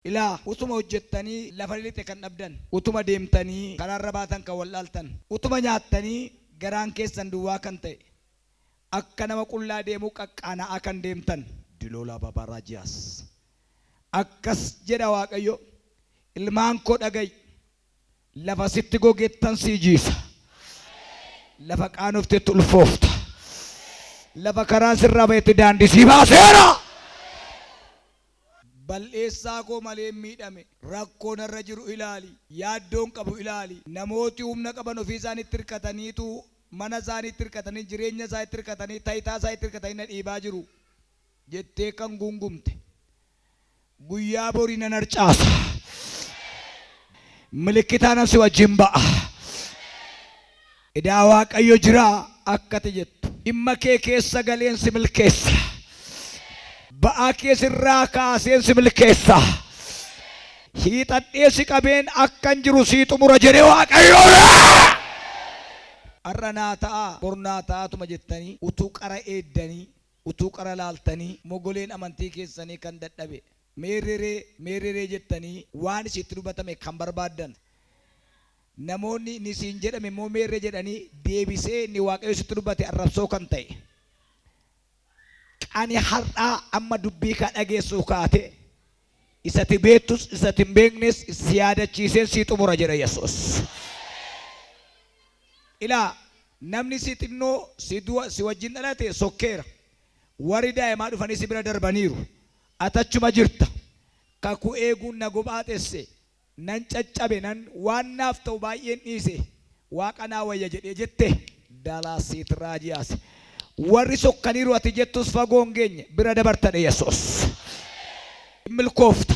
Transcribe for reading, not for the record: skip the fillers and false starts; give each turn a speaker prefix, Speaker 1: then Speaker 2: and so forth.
Speaker 1: Ilaa, utuma hojjettanii lafa lixe kan dhabdan, utuma deemtanii karaarra baatan kan wallaaltan, utuma nyaattanii garaan keessan duwwaa kan ta'e, akka nama qullaa deemuu qaqqaana'aa kan deemtan. Diloola babaraajiyaas. Akkas jedha Waaqayyo, ilmaan koo dhaga'i, lafa sitti gogettan sii jiisa. Lafa qaanoftetti ulfoofta. Lafa karaan sirraa ba'etti daandii sii baaseera. Bal'eessaa koo malee miidhame, rakkoo narra jiru ilaali, yaaddoon qabu ilaali. Namooti humna qaban ofii isaaniitti hirkataniitu, mana isaaniitti hirkatanii, jireenya isaaniitti hirkatanii, taayitaa isaaniitti hirkatanii na dhiibaa jiru jettee kan gungumte. Guyyaa borii nan harcaasa. Milikkitaanan si wajjin ba'a. Edaa Waaqayyo jira akkati jettu. Dhimma kee keessa galeen si milkeessa. Ba'aa kee sirraa kaaseen si milkeessa. Hiixadhee si qabeen akkan jiru sii xumura jedhee Waaqayyo. Har'a naa ta'a, bor naa ta'atuma jettanii utuu qara eeddanii, utuu qara laaltanii, mogoleen amantii keessanii kan dadhabe, meerreree meerreree jettanii waan isitti dubbatame kan barbaaddan. Namoonni inni siin jedhame immoo meerre jedhanii deebisee inni Waaqayyo sitti dubbate arrabsoo kan ta'e. Ani har'aa amma dubbii kaa dhageessuuf kaate, isati beektus isati hin beeknes, si yaadachiiseen sii xumura jedha Yesuus. Ilaa, namni si xinnoo si du'a si wajjin dhalate sokkeera. Warri daa'imaa dhufanii si bira darbaniiru. Atachuma jirta. Kakuu eeguun na gobaaxesse. Nan caccabe, nan waan naaf ta'u baay'een dhiise, Waaqa naa wayya jedhee jette. Dalaasiit raajiyaas. Warri sokkaniiru ati jettus fagoo hin geenye, bira dabartadhe Yesuus. Milkoofta.